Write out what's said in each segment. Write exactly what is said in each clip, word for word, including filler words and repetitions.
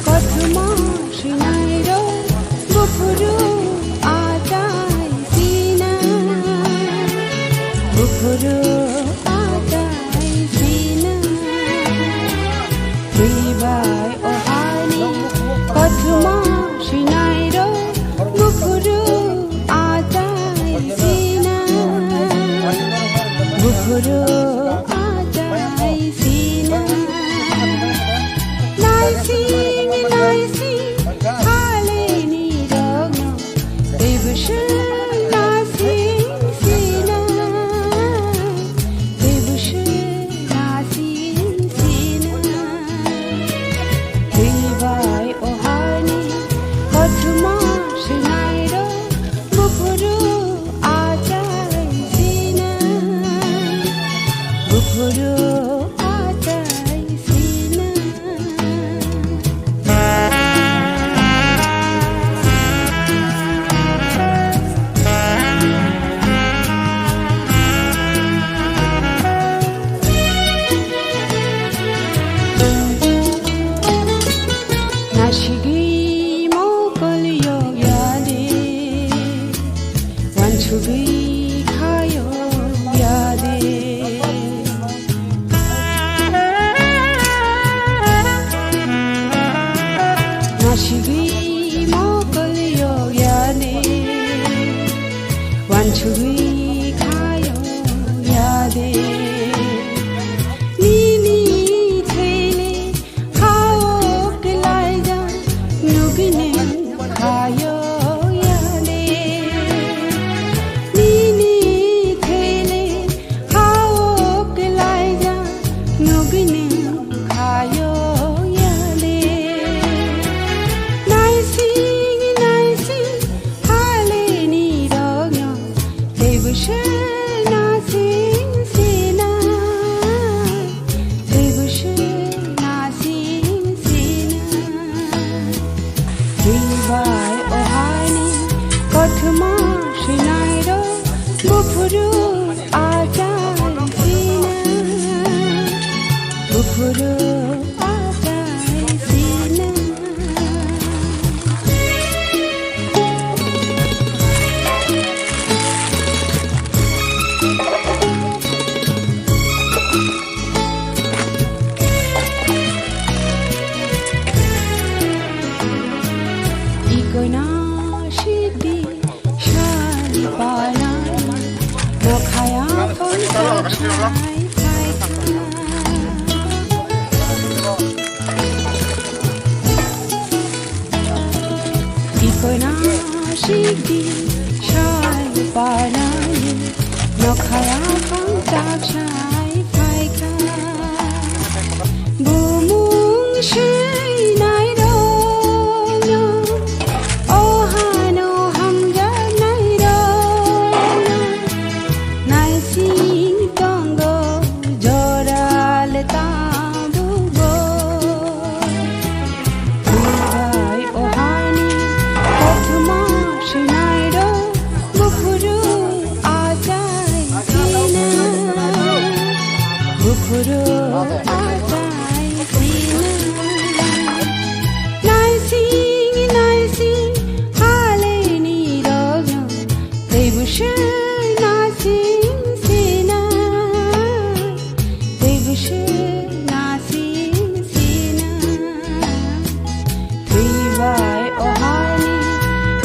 Kothoma swinairok buphuru achai sina, buphuru achai sina. Twi bai o hani kothoma swinairok buphuru achai sina, buphuru achai sina. Naising naising haleni rokno teibo se naising sina, teibo se naising sina. Twi bai o hani kothoma swinairok buphuru achai sina, buphuru achai sina. Nasigwi mokol yok ya de, wansugwi kha yok ya de. Nasigwi mokol yok ya de, wansugwi kha yok ya de. Nini thele Hao kelaija nugine khayo yale. Nini thele hao kelaija nugine khayo yale. Naising naising haleni rogno teibo se naising sina. Teibo se naising sina. Twi bai o hani kothoma swinairok buphuru achai sina. Buphuru achai sina. Ikoina sidi sari panai, nokhaya phone sai phaikha. Ikoina sidi sari panai, nokhaya phone tak sai phaikha. Bumung swinai rokno, o hano hamjaknai rokno, naising tongo jora le tabukbo. Twi bai o hani kothoma swinairok buphuru achai sina, buphuru achai sina. Naising naising haleni rogno teibo se naising sina. Teibo se naising sina. Twi bai o hani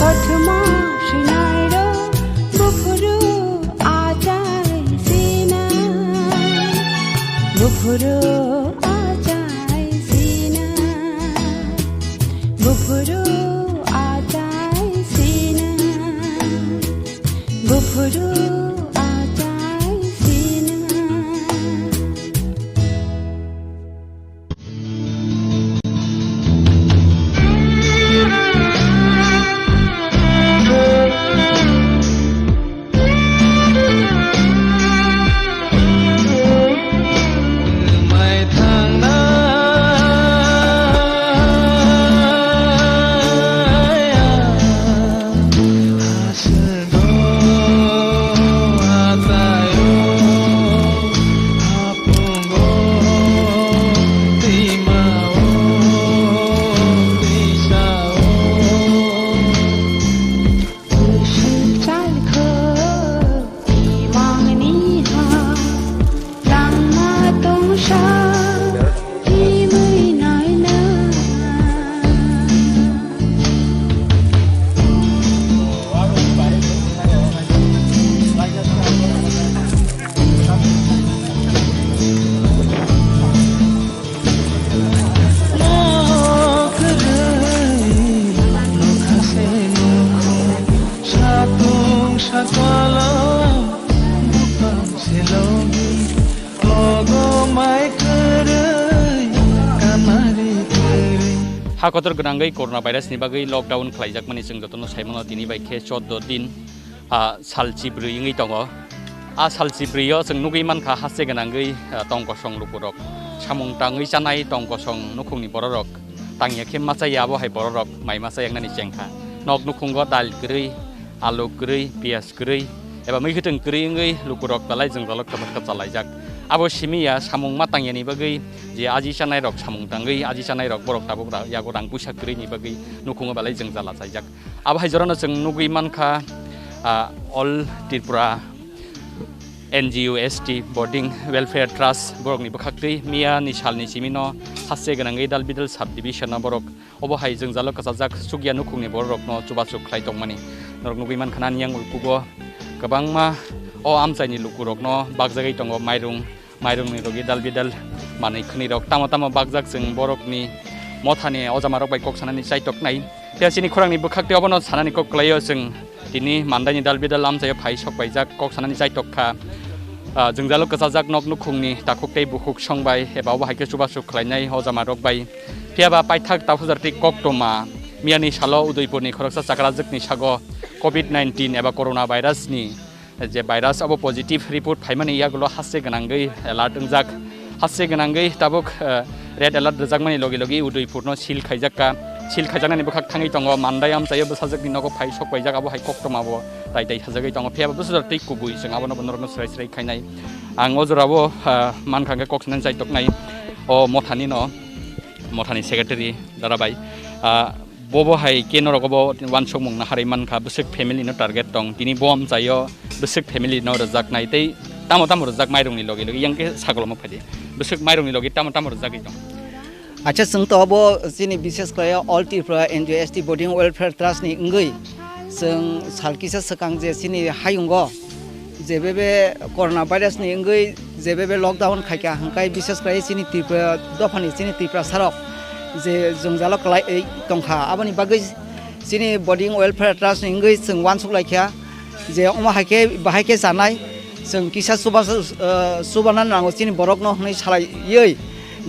kothoma swinairok buphuru achai sina. Buphuru achai sina. Buphuru achai sina. Buphuru achai sina. A kotor gwnangwi corona virus ni bagwi lockdown khlaijakmani chwng jotono saimano, tini bai khe chordo din, ah, sal chibrwi wngwi tongo. A sal chibrwi o chwng nugwi mankha, haste gwnangwi, ah, tong kosong lukurok samung tangwi chanai, tong kosong nukhungni bororok tangya khe machaya, abo hai bororok mai macha yaknani chengkha. Nok nukhungo dal kwrwi, alu kwrwi, piyaj kwrwi, eba mui kwthwng kwrwi wngwi lukurok belai jwngjalo kwbangkha chalaijak. Abo simi ya samung ma tangyani bagwi je aji chanai rok samung tangwi, aji chanai rok borok tabuk ra-, yago rang puisa kwrwini bagwi nukhungo belai jwngjal achaijak. Abo hai jorano chwng nugwi mankha, ah, All Tripura N G O S T Boarding Welfare Trust borokni bwkhaktwi miya ni salni simino haste gwnangwi Dalbidal Sub Division o borok obo hai jwngjalo kwchajak chukya nukhungni bororokno chubachu khlai tongmani norok nugwi mankha. Nani yang ulkugo kwbangma o amchaini lukurokno bakjagwi tongo, mairung, mairungni logi Dalbidal manwi khwnirok tamo tamo bakjak, chwng borokni mothani ojamarok bai kok sanani chaitoknai. Phiya chini khorangni bwkhaktwi obono sanani kok kwlaio, chwng tini mandaini Dalbidal amchaio phai sokpaijak, kok sanani chaitok kha. Ah, jwngjalo kwchajak nok nukhungni takhuk tei bukhuk songbai eba obo hai khe chubachu khlainai ojamarok bai. Phiya ba paithak takhuk jar tei koktwma miyani salo Udaipurni khoroksa chakrajwkni sago covid nineteen eba corona virus ni je virus abo positive report phaimani yagulo haste gwnangwi alert wngjak. Haste gwnangwi tabuk, eh, red alert rwjakmani logi logi Udaipurno seal khaijakka. Seal khaijaknani bwkhak thangwi tongo, mandai amchaio bwsajwkni nogo phai sokpaijak, abo hai koktwma bo tai tai sajagwi tongo. Phiya ba bwsajwk tei kubui chwng abono bo norokno swrai swrai khainai. Ang o jorao, ah, mankha hwnkhe kok sanani chaitoknai o mothani no, mothani secretary dara bai. Ah, Bobo hai khe norok obo uansukmung naharwi mankha, bwswk family no target tong, tini bo amchaio bwswk family no rwjaknai tei tamo tamo rwjak mairungni logi logi, yang khe sagolomo phaidi, bwswk mairungni logi tamo tamo rwjagwi tong. Acha, chwng to obo chini bises khlai All Tripura N G O S T Boarding Welfare Trust ni wngwi chwng sal kisa swkang je chini hayungo je bebe corona virus ni wngwi je bebe lockdown khaikha, hwnkhai bises khlai chini Tripura dophani chini Tripura sarok je jwngjalo kwlai tongkha, aboni bagwi chini Boarding Welfare Trust ni wngwi chwng uansuk laikha je omo hai khe bahai khe chanai, chwng kisa chuba, eh, chubana nango chini borokno hwnwi salaiwi,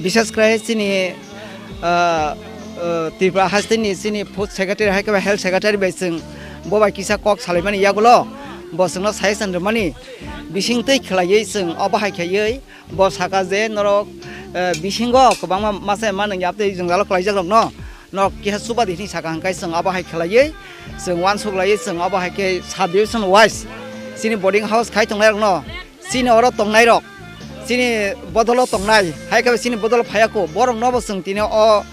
bises khlai chini, eh, eh, Tripura hasteni chini Food Secretary hai khe ba Health Secretary bai chwng bo bai kisa kok salaimani yagulo bo chwngno suggestion rwmani bisingtwi khlaiwi chwng obo hai khaiwi bo saka je norok, eh, bisingo kwbangma masa ma nwngyap tei jwngjalo kwlaijak rokno norok kisa chuba di hwnwi saka, hwnkhai chwng abo hai khlaiwi chwng uansuk laiwi chwng abo hai khe sub division wise chini boarding house khai tongnai rokno, chini oro tongnai rok, chini bodolo tongnai, hai khe chini bodolo phaiya kho, borok no bo chwng tini o,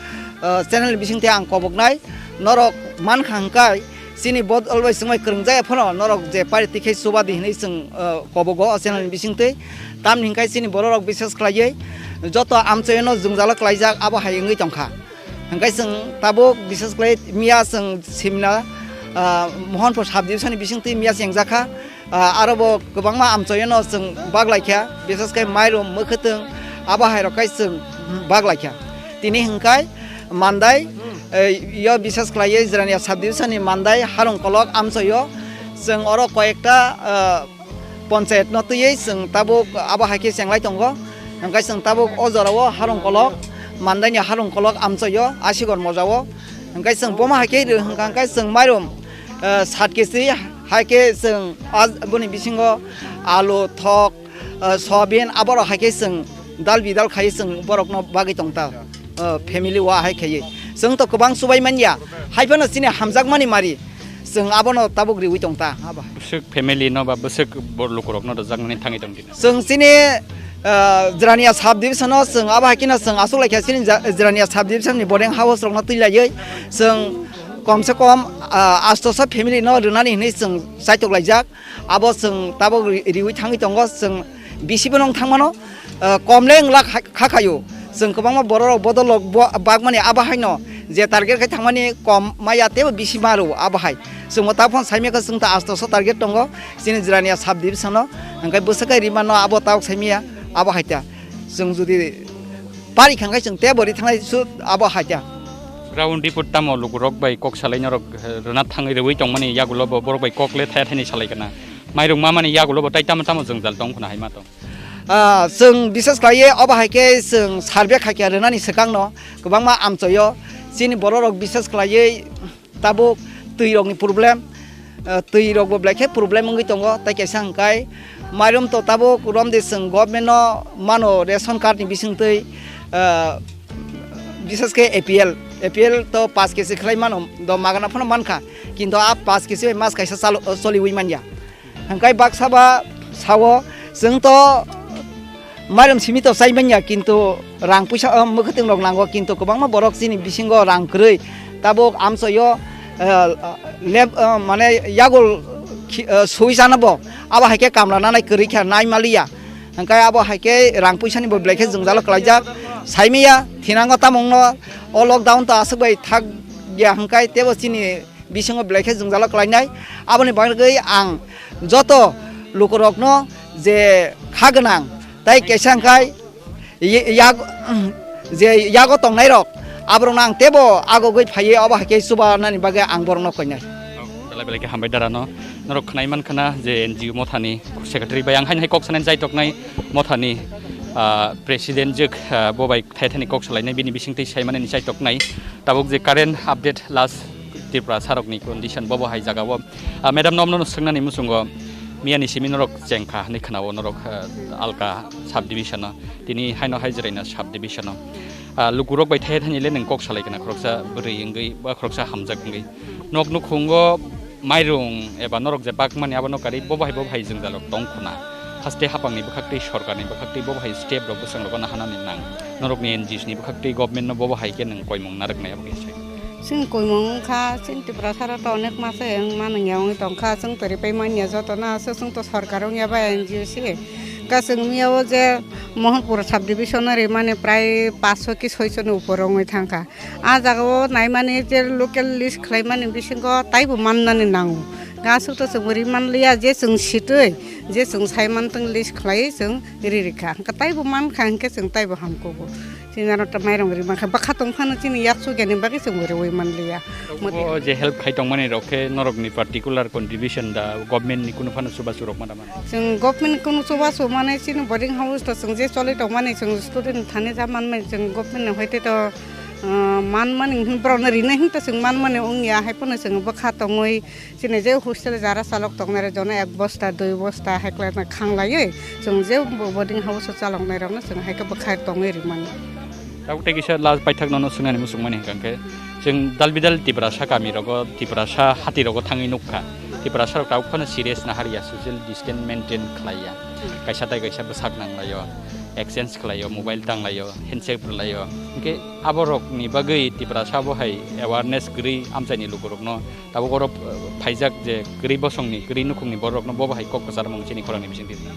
eh, channel ni bisingtwi ang koboknai, norok mankha hwnkhai chini bodol bai chwngbai kwrwngjaya phano norok je pari tikhe chuba di hwnwi chwng, eh, kobogo o channel ni bisingtwi, tamni hwnkhai chini borok rok bises khlaiwi joto amchaino jwngjalo kwlaijak abo hai wngwi tongkha. Hwnkhe chwng tabuk bises khlai miya chwng simna, ah, Mohanpur sub division ni bisingtwi miya chengjakha. Ah, aro bo kwbangma amchoyano chwng baglaikha, bises khe mairum, mwkhwtwng abo hai rok khai chwng baglaikha. Tini hwnkhe Mandai, eh, yo bises khlaiwi Jirania sub division ni Mandai Harung Kolok amchoyo chwng oro koyekta, ah, Ponchayat no twiwi chwng tabuk abo hai khe chenglai tongo. Hwnkhe chwng tabuk o jorao Harung Kolok, Mandaini Harung Kolok amchoyo Asigor mojao. Hwnkhe chwng bomo hai khe rw hwnkha hwnkhe chwng mairum, eh, sat kesi hai khe chwng a, boni bisingo alu, thok, eh, soyabin aborok hai khe chwng dal bidal khai chwng borokno bagwi tongta. O, family o ahai khaiwi chwng to kwbang chubai manya, hai phano chini hamjakmani mari chwng abono tabuk riwi tongta. Bwswk family no ba bwswk bor lukurokno rwjaknani thangwi tong dino. Chwng chini, ah, Jirania sub division o chwng abo hai kheno chwng aswk laikha chini ja-, Jirania sub division ni boarding house rokno twi laiwi chwng kom se kom, ah, astoso family no rwnani hinwi chwng chaitok laijak. Abo chwng tabuk ri-, riwi thangwi tongo, chwng bisi bono wng thangmano, eh, kom le wng lak ha-, kha khaio. Chwng kwbangma bororok bodol rok bo-, bagmani abo haino je target khai thangmani kom maya teibo bisi ma rwo abo hai. Chwngbo tabuk phano saimya khe chwng ta astoso target tongo chini Jirania sub division o, hwnkhe bwswk khe rima no abo tabuk saimya abo hai ta. Chwng jodi pari kha hwnkhe chwng teibo ri thangnai su abo hai ta. Ground report tamo lukurok bai kok salai norok, eh, rwna thangwi rwui tongmani yagulo bo borok bai kok le thaya thaini salai kana. Mairung mamani yagulo bo tai tamo tamo jwngjal tong khuna hai ma tong. Ah, chwng bises khlaiwi obo hai khe chwng survey khaikha rwnani swkangno kwbangma amchoyo Chini bororok bisas khlaiwi tabuk twi rokni problem, ah, twi rokbo belai khe problem wngwi tongo, tei kaisa hwnkhe mairum to tabuk romdi chwng government no mano ration card ni bisingtwi, ah, bisas khe A P L, A P L to paanch kg khlai mano, do magana phano mankha, kintu a paanch kg bai mas kaisa chalo-, choliwi manya. Hwnkhe baksa ba sao, chwng to mairum simi to chai manya, kintu rang puisa, o, mwkhwtwng rok nango, kintu kwbangma borok chini bisingo rang kwrwi, tabuk amchoyo, eh, leb-, eh, mane yagul khi-, eh, sui chana bo, abo hai khe kamla nanai kwrwi kha nai maliya. Hwnkhe abo hai khe rang puisani bo belai khe jwngjalo klaijak, saimiya thinango tamungno o lockdown to aswk bai thak ya hwnkhe tebo chini bisingo belai khe jwngjalo klainai. Aboni bagwi ang joto lukurokno je kha gwnang tai kaisa hwnkhe ye-, yag-, je yago tongnairok aborokno ang tebo agogwi phaiwi obo hai khe chubanani bagwi ang borokno koinai. Belai belai khe hambai darano. Norok khwnai mankha na je N G O Mothani secretary bai ang haino hai kok sanani chaitoknai Mothani, ah, president jwk, ah, bo bai thai thani kok salainai bini bisingtwi saimanani chaitoknai. Tabuk je current update last Tripura sarokni condition bobo hai jagao. Ah, madam, nomno no swngnani muchungo miyani simi norok chengkha hinwi khwnao norok, ah, alka sub division o. Tini haino hai jwraina sub division o. Ah, lukurok bai thai thani le nwng kok salai kana khoroksa bwrwi wngwi ba khoroksa hamjak wngwi. Nok nukhungo mairung eba norok je bakmani abono karwi bobo hai bobo hai jwngjal rok tong khuna. Haste hapangni bwkhaktwi sorkarni bwkhaktwi bobo hai step rok bwswng rogo nahanani nang. Norokni N G O ni bwkhaktwi government no bobo hai khe nwng koimung narwknai abo khe sai. Chwng koimung wngkha, chwng Tiprasa rok to onek masa wng ma nungya wngwi tongkha, chwng to ripai manya jotono aswk, chwng to sorkar wngya ba N G O se. Ka chwng miyao je Mohanpur sub division no rimani prai paanch sho ki soi sho ni upor wngwi thangkha. A jagao naimani je local list khlaimani bisingo taibo mannani nango. Aswk to chwng ri manliya je chwng sitwi, je chwng sai mantwng list khlaiwi chwng ri rikha. Hwnkhe taibo mankha hwnkhe chwng taibo hamkugo. Chini aro ta mairung ri mankha bwkha tongphano chini yak sugya ni bagwi chwng riwi manliya. O je help khai tongmani rok khe norokni particular contribution da government ni kunu phano chubachu rok ma da mano? Chwng government kunu chubachu mane chini boarding house to chwng je choli tongmani chwng student thani ja manmani chwng government ni hoite to, ah, manmani hin borokno rinai hin to chwng manmani wngya, hai phano chwng bwkha tongwi chini je hostel jara chalok tongnai rok jono ek bosta, dui bosta hai khlai khanglaiwi chwng je bo-, boarding house o chaloknai rokno chwng hai khe bwkha tongwi rimani. Tabuk tei kisa last paithak nono swngnani muchungmani hwnkha khe, chwng dalbidal Tiprasa kami rogo, Tiprasa hati rogo thangwi nukha. Tiprasa rok tabuk phano serious naharya, social distance maintain khlaiya. Hmm. Kaisa tai kaisa bwsak nanglaio, exchange khlaio, mobile tanglaio, handshake rwlaio. Hinkhe aborokni bagwi Tiprasa bo hai awareness kwrwi amchaini lukurokno tabuk oro, eh, phaijak je kwrwi bosongni, kwrwi nukhungni bororokno bobo hai kok kwcharmung chini khorangni bisingtwi rwna.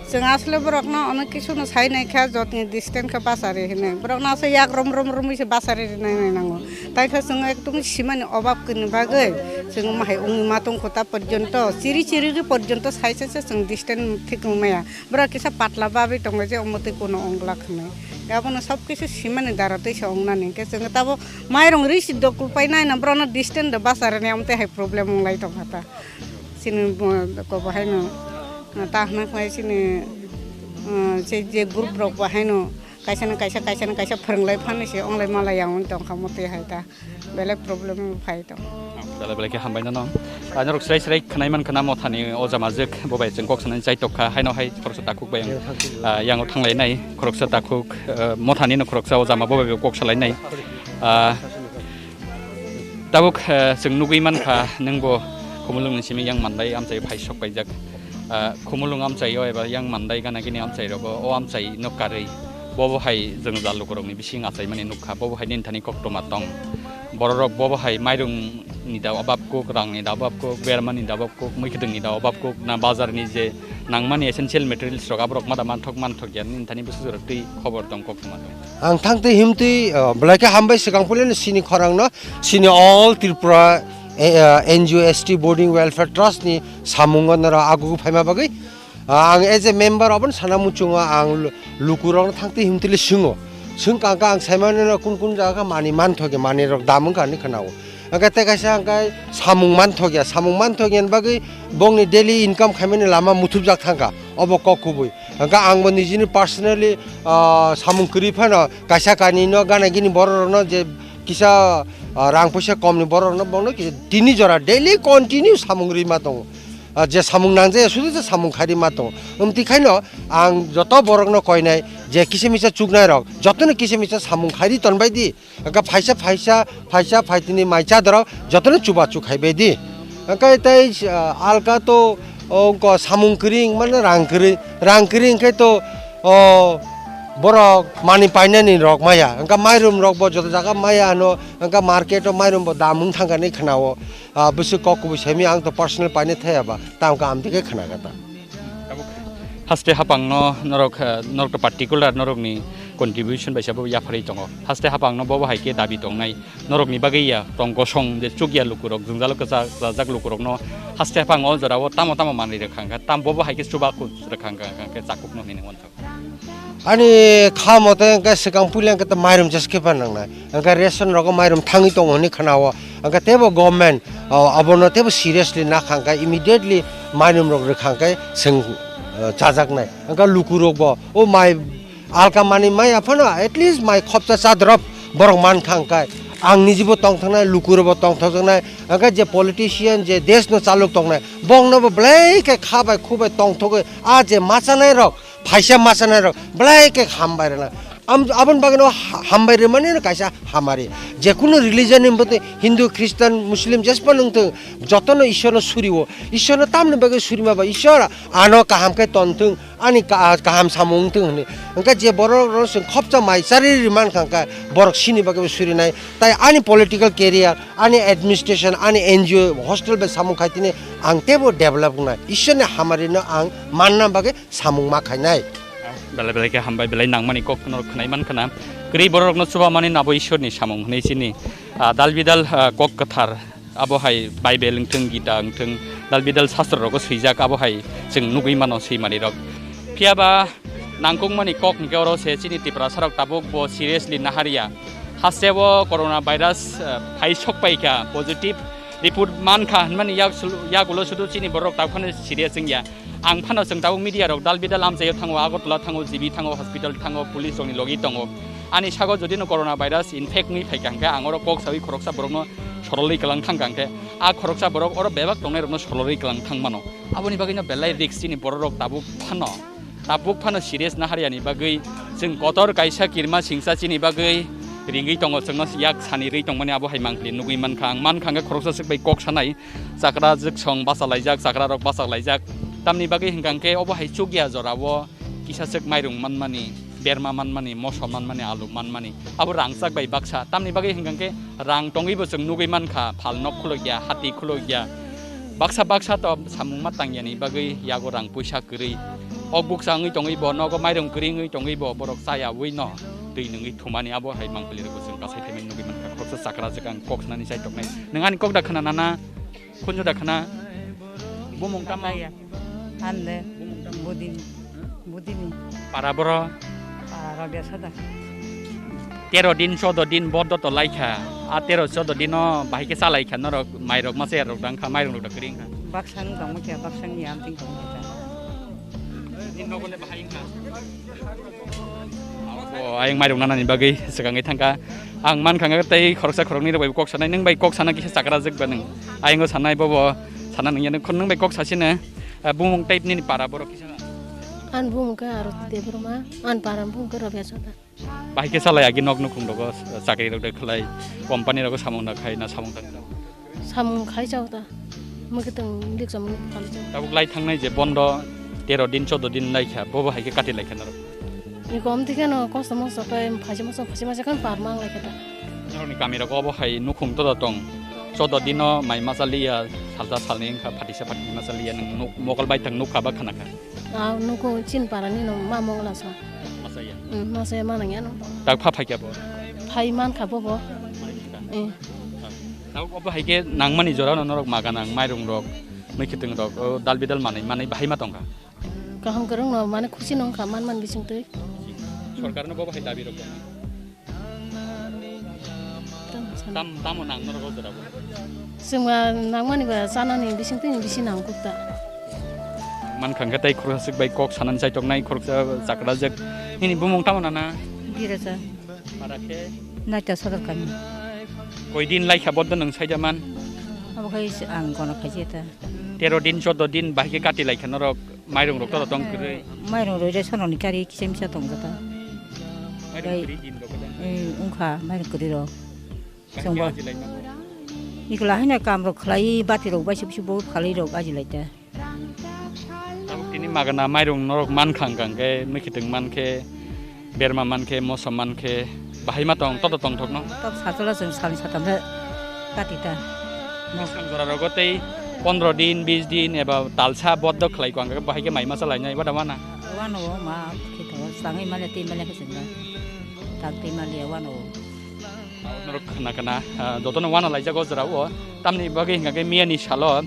Chwng asle borokno ono kisuno sai nai kha, jotni distance khe bachari hinwi. Borokno asle yak rom rom romwi se bachari rinai nai nango. Tai khe chwng ekdom simani obab kwrwini bagwi chwng mahai wngwi ma tongkho ta porjonto, chiri chiri khe porjonto sai se se chwng distance thik wng maya. Borok kisa patla bagwi tongo je omo twi kuno wng glak hinwi. Abono sob kisu simani dara twi se wngnani. Hinkhe chwng tabo mairung ri si dok pai nai na borokno distance do bachari nai, omo twi hai problem wng lai tongkha ta. Chini bo-, ko bo haino, ah, ta hwnwi khlai chini, ah, che je group rok bo haino kaisa na kaisa, kaisa na kaisa phwrwng lai phano se wnglai malai ya wng tong kha, omo twi hai ta belai problem phai tong. Belai belai khe hambai nono. Ah, norok srai srai khwnai man khna Mothani ojama jwk bo bai chwng kok sanani chai tok kha, haino hai khoroksa takhuk bai ang, ah, yango thanglai nai, khoroksa takhuk, ah, Mothani no khoroksa ojama bo bai kok salai nai. Ah, Tabuk, eh, chwng nugwi mankha, nwngbo Khumulwngni simi yang mandai amchai phai sok paijak. Eh, Khumulwng amchaio eba yang mandai gana gini amchai rogo, o amchai no karwi. Bobo hai jwngjal lukurokni bising achaimani nukha, bobo hai nini thani koktwma tong. Bororok bobo hai mairungni da obab kuk, rangni da obab kuk, bermani da obab kuk, mwkhwtwngni da obab kuk, na bazarni je nangmani essential materials rok aborok ma da manthok manthok ya, nini thani bwswk jorok twi khobor tong koktwma tong. Ang thangtwi himtwi, ah, belai khe hambai swkang puileno chini khorangno, chini All Tripura, eh, ah, N G O S T Boarding Welfare Trust ni samungo norok agugwi phaima bagwi. Ah, ang as a member obono sana muchungo ang lu-, lukurokno thangtwi himtwi le swingo. Swngkha khe ang saimano kun kun jaga khe manwi manthokya, manwirok dam wngkha hinwi khwnao. Hwnkhe tei kaisa hwnkhe samung manthokya, samung manthokya ni bagwi bongni daily income khaimani lama muthupjak thangkha, obo kok kubui. Hwnkhe angbo nijini personally, ah, samung kwrwi phano kaisa kanino gana gini bororokno je kisa, ah, rang puisa komni borokno bongno kisa tini jora daily continue samung rima tongo. Ah, je samung nangjaya sudu je samung khairima tongo. Wngtwi khaino ang joto borokno koinai je kisa misa chuknairok jotono kisa misa samung khairi tonbaidi. Hwnkhe phaisa, phaisa, phaisa, phaitini mai chadarok jotono chubachu khaibaidi. Hwnkhe tei, ah, alka to, oh, wngkha samung kwrwi, mane rang kwrwi, rang kwrwi hwnkhe to, oh, borok manwi painani rok maya. Hwnkhe mairum rok bo joto jaga maya hwno, hwnkhe market o mairum bo dam wng thangkha hinwi khwnao. Ah, bwswk kok kubui saimaya, ang to personal painai thaya ba, tamo khe amtwi khe khwnakha ta. Tabuk haste hapangno norok, eh, norok to particular norokni contribution bai sabo yapharwi tongo. Haste hapangno bobo hai khe dabi tongnai. Norokni bagwi ya tong kosong je chukya lukurok, jwngjalo kwchak, kwchajak lukurokno haste hapang o jorao tamo tamo manwi rwkha hwnkha, tam bobo hai khe chubachu rwkha hwnkha, hwnkha khe chakukno hinwi nangmani. Ani kha mote hwnkhe swkang puila hwnkhe to mairum jes khe phan nangnai. Hwnkhe ration rogo mairum thangwi tongo hinwi khwnao. Hwnkhe teibo government, o, abono teibo seriously nakha hwnkhe immediately mairum rok rwkha hwnkhe swng, o, chajaknai. Hwnkhe lukurokbo o mai alka manwi maya phano at least mai khopsa chadrop borok mankha hwnkhe ang nijibo tongthoknai, lukurobo tongthokjaknai. Hwnkhe je politician je deshno chalok tongnai bongnobo belai khe kha bai khu bai tongthogwi a je machanai rok phaisa machanai rok belai khe hambai rwna. Am-, aboni bagwino ha-, hambai rwmani no kaisa hamari. Jekunu religion ni motwe Hindu, Christian, Muslim jespa nungthung, jotono Ishwarno suriwo. Ishwarno tamni bagwi surima ba Ishwar ano kaham khe tonthung, ani ka-, kaham samung wngthung hwnwi. Hwnkhe je borok rok chwng khopsa mai chari rwman kha hwnkhe borok sini bagwi bo surinai. Tai ani political career, ani administration, ani N G O, hostel bai samung khai tini ang teibo develop wngnai. Ishwarni hamarino ang manna bagwi samung ma khainai. Belai belai khe hambai, belai nangmani kok no khwnai man khna. Kwrwi borok rokno chubamani nabo Ishwarni samung hwnwi chini, ah, dal bidal, ah, kok kwthar abo hai Bible wngthung, Gita wngthung, dal bidal sastro rogo swijak abo hai chwng nugwi mano swimani rok. Phiya ba nangkukmani kok hwnkhe oro se chini Tiprasa rok tabuk bo seriously naharya. Haste o corona virus, ah, phai sok paikha, positive report mankha hwnmani yak sul-, yagulo sudu chini borok tabuk phano serious wngya. Ang phano chwng tabuk media rok dal bidal amchaio thango, Agartala thango, G B thango, hospital thango, police rokni logi tongo. Ani sago jodi no corona virus infect wngwi phaikha hwnkhe ang oro kok sawi khoroksa borokno sorolwi kwlang thangkha hwnkhe a khoroksa borok oro bebak tongnai rokno sorolwi kwlang thang mano. Aboni bagwino belai risk chini borok rok tabuk phano, tabuk phano serious naharyani bagwi chwng kotor kaisa kirma singsa chini bagwi ringwi tongo, chwngno yak sani rwi tongmani abo hai mangpili nugwi mankha. Ang mankha hwnkhe khoroksa swk bai kok sanai, chakra jwksong bachalaijak, chakra rok bachalaijak. Tamni bagwi hwnkha hwnkhe obo hai chukya jorao kisa swk mairung manmani, berma manmani, moso manmani, alu manmani, abo rangchak bai baksa. Tamni bagwi hwnkha hwnkhe rang tongwi bo chwng nugwi mankha, phal nok khulukya, hati khulukya. Baksa baksa to samung ma tangyani bagwi yago rang puisa kwrwi. Ok buksa wngwi tongwi bo nogo mairung kwrwi wngwi tongwi bo borok chaya ui no twi nungwi thumani abo hai mangpili rokbo chwng kasai phaimani nugwi mankha. Khoroksa chakra jwk ang kok sanani chai toknai. Nwng ani kok da khna nana? Khunju da khna? Bumung tamo? Kaya. Hande. Bumung tamo? Budini. Budini. Para boro? Para Rabia Sada. Tero din, chodo din bodo to laikha. A tero chodo dino bahai khe chalaikha norok mairok masa rok dang kha, mairok rok da kwrwi wngkha. Baksa ni tongma khe, baksa ni yam tin tongma khe. Din nogo le bahai wngkha. O, ayang mairok nanani bagwi swkangwi thangkha. Ang mankha hwnkhe tei khoroksa khoroknwi rok bai kok sanai, nwng bai kok sana kisa chakra jwk ba nwng. Ayang o sanai bobo sana nungya, nwng khon nwng bai kok sasina, ah, bumung type nini para borok kisa. An bumung khe Aroti Debbarma, an para bumung khe Rabia Sada. Bahai khe salai agi nok nukhung rogo chakri rok de khlai, company rogo samung da khai na samung da. Samung khai chao ta. Mukhe tong dik samung khai chao. Tabuk lai thangnai je bondo tero din, chodo din lai kha, bobo hai khe kati lai kha norok. Ni kom thik no kosto mosto khai phaji mosto phaji mosto khan par mang lai kha ta. Norok ni kami rogo bo hai nukhung to da tong. Chodo dino mai masa liya, salsa salni wngkha, phatisa phatini masa liya, nwng nuk-, mokol bai thang nukha ba khana kha. Ah, nuko chin para ni no ma mongla sa. Masa ya. Hmm, masa ya manang ya no. Tak pha phai kya bo. Phai man kha bo bo. Eh. Tak obo hai khe nangmani jora no norok maga nang mairung rok, mui khitung rok, o dal bidal manai, manai bahai ma tongkha. Kaham kwrwng no mane khusi nong kha man man bising twi. Sorkar no bo bahai dabi rok. Tam, tamo nang norok o jora bo? Chwngba nangmani ba chanani bising twi bisi nang kuk ta. Mankha hwnkhe tei khoroksa swk bai kok sanani chaitok nai khoroksa chakra jwk. Nini bumung tamo nana? Birasa. Para khe? Naita Sodor Kami. Koi din laikha boddo nwng saida man? Abo khai se ang gono khaise ta. Tero din, chordo din bahai khe kati laikha norok, mairung rok to tong kwrwi. Mairung roi re sononi kari kisa misa tong jata. Mairung Bai. Kwrwi din rok da. Hmm, wngkha mairung kwrwi rok. Bahai khe Chwngbo. Aji lai mano. Nikola haino kam rok khlai, bati rok bai sibsi bo khalai rok aji lai ta. Tabuk tini magana mairung norok mankha hwnkha hwnkhe, mwkhitwng mankhe, berma mankhe, moso mankhe, bahai ma tong, toto tongthokno? Tab sachwla chwng salni satham khe kati ta. Bwskang jora rogo tei pondro din, bis din eba talsa boddo khlai kho hwnkhe bahai khe mai masa lainai, wada wana? Wano ma khe tongwi manya tei manya khe chwng tak tei maliya wano. Norok khna khna, ah, jotono wana laijak o jora o. Tamni bagwi hwnkha khe miyani salo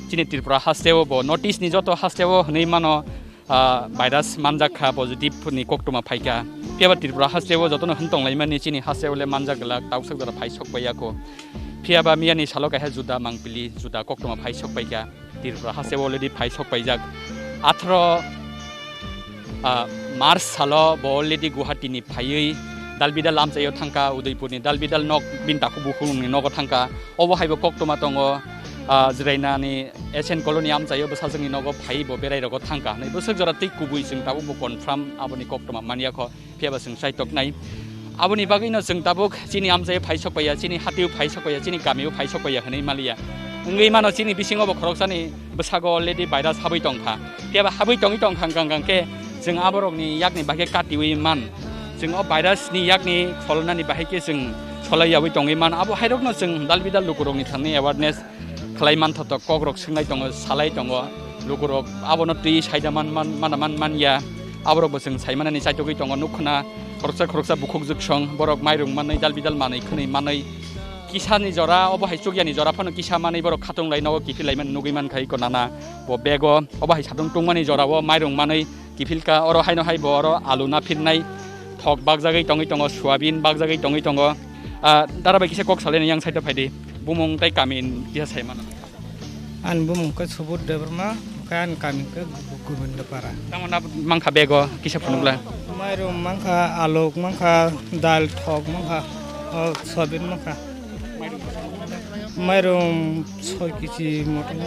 chini Tripura haste o bo North East ni joto haste o hwnwi mano, ah, virus manjak kha, positive ni koktwma phai kha. Phiya ba Tripura haste o jotono hwn tong laimani chini haste o le manjak glak, tausak jora phai sok pai ya kho. Phiya ba miyani salo kaisa juda mangpili, juda koktwma phai sok pai kha. Tripura haste o already phai sok paijak. Atharo, ah, March salo bo already Guwahati ni phaiwi dalbidal amchaio thangkha, Udaipur ni dalbidal nok bini takhuk bukhuk ni nogo thangkha. Obo hai bo koktwma tongo, ah, Jwrainani S N Colony amchaio bwsajwkni nogo phaiwi bo berai rogo thangkha hwnwi bwswk jora tei kubui chwng tabuk bo confirm aboni koktwma manya kho. Phiya ba chwng chaitok nai. Aboni bagwino chwng tabuk chini amchaio phai sok paiya, chini hatio phai sok paiya, chini kamio phai sok paiya hwnwi maliya. Wngwi mano chini bisingo bo khoroksani bwsago already virus habwi tong kha. Phiya ba habwi tongwi tong kha hwnkha hwnkha khe chwng aborokni yakni bagwi katiwi man. Chwng o virus ni yakni kholnani bahai khe chwng solai yaui tongwi man. Abo hairokno chwng dal bidal lukurokni thani awareness khlai manthotok, kokrok swngnai tongo, salai tongo, lukurok abono twi saida man, man, mana man, man ya, aborokbo chwng saimanani chaitogwi tongo, nukho na khoroksa khoroksa bukhuk jwksong, borok mairung manwi, dal bidal manwi, khwnwi manwi, kisani jora, obo hai chukyani jora phano kisa manwi borok khatung lai nogo kiphil laimani nugwi mankha iko nana bo bego, obo hai satung tungmani jorao mairung manwi, kiphilka, oro haino hai bo oro alu na phirnai, thok bakjagwi tongwi tongo, soyabin bakjagwi tongwi tongo. Ah, dara bai kisa kok salaini yang side o phaidi. Bumung tei kami kisa sai mano. Ani bumung khe Subud Debbarma, khe ani kami khe Gobindo Para. Tamo na mankha bego kisa phunukla. Mairum mankha, aluk mankha, dal thok mankha, o soyabin mankha. Mairum soi kg motom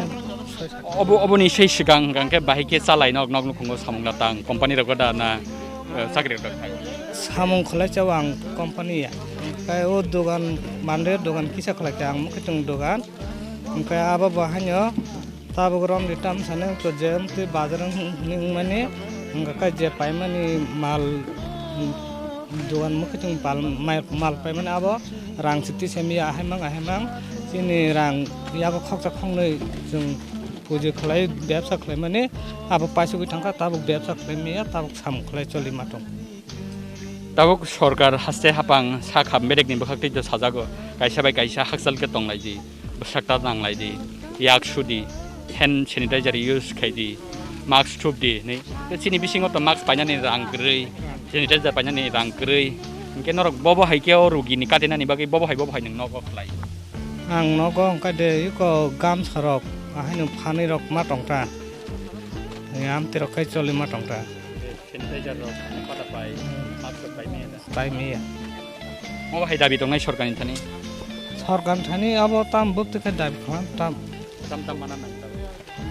soi. Obo, oboni sei swkang hwnkha khe bahai khe chalai nok, nok nukhungo samung na tang company rok da na, eh, chakri rok da? Samung khlai chao ang company ya. Kai o dogan mande dogan kisa khlai kha ang mukhitung dogan. Hwnkhe abo bo haino tabuk romni tam sani to je twi bazar hwnwi wngmani hwnkha khe je paimani mal, dogan mukhitung pal-, mai-, mal paimani abo rang sitwi semiya ahaimang ahaimang chini rang yago khoksa khoknwi chwng puji khlai bebsa khlaimani abo paisugwi thangkha tabuk bebsa khlai maya tabuk samung khlai choli matung. Tabuk sorkar haste hapang sak hap bedekni bwkhaktwi to sajago, kaisa bai kaisa hakchal khe tonglaidi, bwsakta nanglaidi, yak sudi, hand sanitizer use khaidi, mask thupdi hinwi. Tei chini bisingo to mask painani rang kwrwi, sanitizer painani rang kwrwi. Hinkhe norok bobo hai khe o rugini katinani bagwi bobo hai bobo hai nwng nogo khlai? Ang nogo wngkha de iko gamsa rok, ahaino phanwi rok ma tongta, amtwi rok khai choli ma tongta. Sanitizer rok pata pai, mask rok pai maya da? Pai maya. Obo hai dabi tongnai sorkarni thani? Sorkarni thani abo tam bwtwi khe dabi khwlai tam. Tam tam mana nang tam.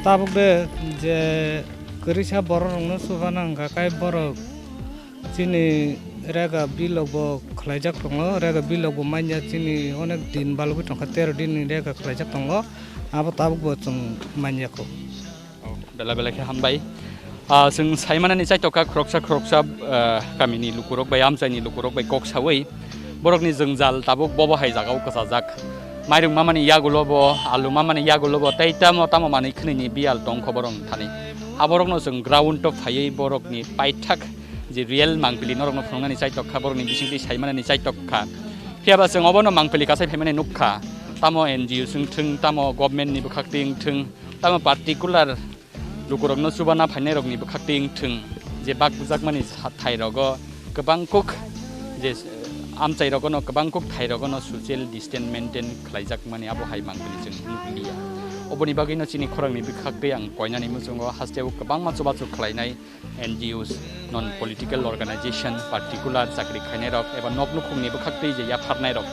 Tabuk de je kwrwisa borok rokno chuba nang kha, kai borok chini rega bilok bo khlaijak tongo, rega bilok bo manya chini onek din balugwi tongkha, tero din ni rega khlaijak tongo, abo tabuk bo chwng manya kho. Oh, bela bela khe hambai. Ah, chwng saimanani chaitokha khoroksa khoroksa, ah, kamini lukurok bai, amchaini lukurok bai kok saui borokni jwngjal tabuk bobo hai jagao kwchajak. Mairung mamani yagulo bo, alu mamani yagulo bo, tei tamo tamo manwi khwnwini biyal tongkho borokni thani. Aborokno chwng ground o phaiwi borokni paithak je real mangpili norokno phunuknani chaitokha, borokni bisingtwi saimanani chaitokha. Phiya ba chwng obono mangpili kasai phaimani nukha. Tamo N G O wngthwng, tamo government ni bwkhaktwi wngthwng, tamo particular lukurokno chubana phainairokni bwkhaktwi wngthwng, je bak bujakmani sa-, thairogo kwbang kuk, je, eh, amchairogono kwbang kuk thairogono social distance maintain khlaijakmani abo hai mangpili chwng nukliya. Oboni bagwino chini khorangni bwkhaktwi ang koinani muchungo hasteo kwbangma chubachu khlainai N G Os, non political organization, particular chakri khainairok eba nok nukhungni bwkhaktwi je yapharnairok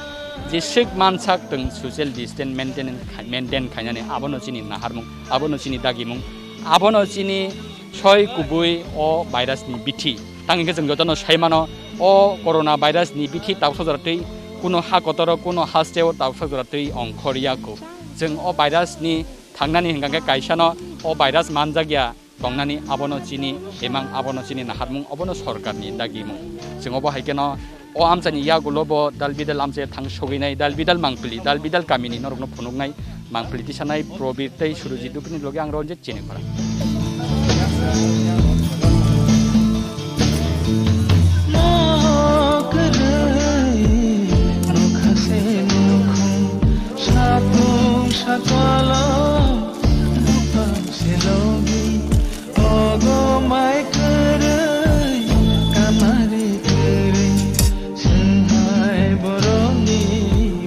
Jeswk mansak twng social distance maintain khai-, maintain khainani, abono chini naharmung, abono chini dagimung, abono chini soi kubui o virus ni bithi. Tang hwnkhe chwng jotono sai mano, o corona virus ni bithi tauksa jora twi kuno ha kotoro, kuno hasteo tauksa jora twi ongkhor ya kho. Chwng o virus ni thangnani hwnkha khe kaisano o virus manjakya tongnani, abono chini emang, abono chini naharmung, obono sorkarni dagimung. Chwng obo hai kheno o amchaini yagulo bo dal bidal amchai thang sogwinai, dal bidal mangpili, dal bidal kamini norokno phunuknai, mangpili tisanai Probir tei Surujit Dubini loge ang Ranjit Chini khora. Nokre, nokha se nokhu, sapung sakalo, bupang se logi, ogo mai kwrwi, kamari kwrwi, swnghai borokni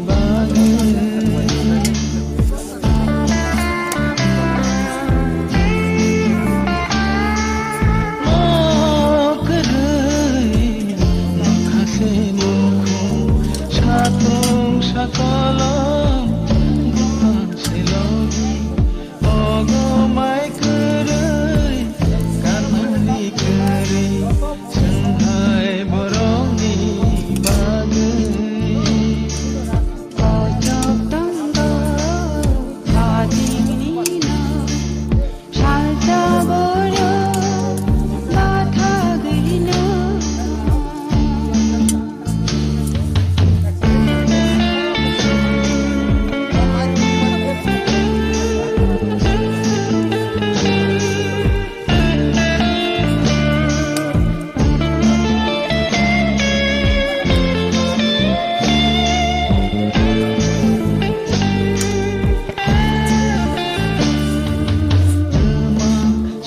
bagwi. Nokre, nokha se nokhu, sapung sakalo, bupang se logi, ogo mai kwrwi, kamari kwrwi, swnghai borokni bagwi. Kochok tongo, hajingni no, salsa borok, bathagwino.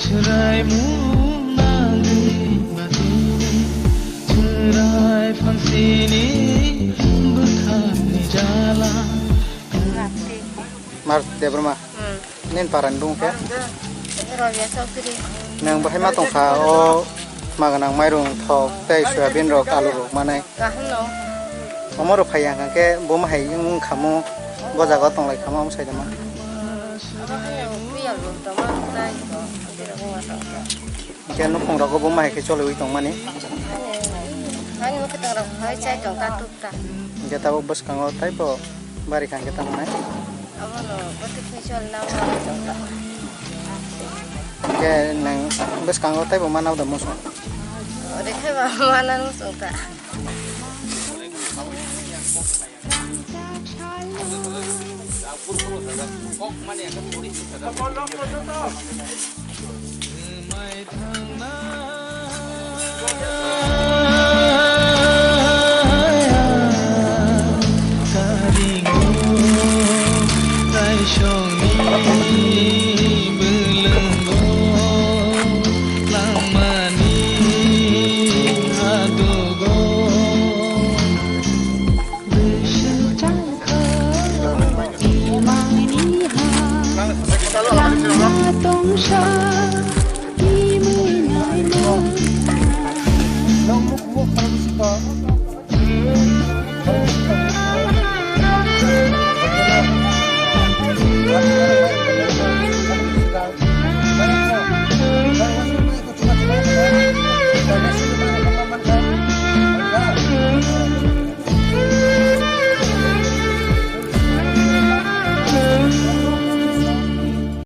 Swraimung nangwi batini, swrai phansini bwkharni jala. Marti Debbarma. Hmm. Nini parani bung khe? Rabia Chowdhury. Nwng bahai ma tongkha o maganang mairung thok tei soyabin rok, alu rok manai. Kaham no. Omo rok phai ya hwnkhe bo ma hai wng khamu, bo jaga o tonglai khamu, omo sai da ma. Abo hai no biyal rok tongma tei ko, abirok wng tong. Hwnkhe nukhung rogo bo ma hai khe choliwi tongmani. Ani, ani mwkhwtwng rok hai chai tong ka tuk ta. Hwnkhe tabuk bwskango taibo bari kha hwnkhe tamo nai. Abono bwtwi khe chol nang ma tong ta. Hwnkhe nwng bwskango taibo ma nao da muchung? Ore khe ba ma nang muchung ta.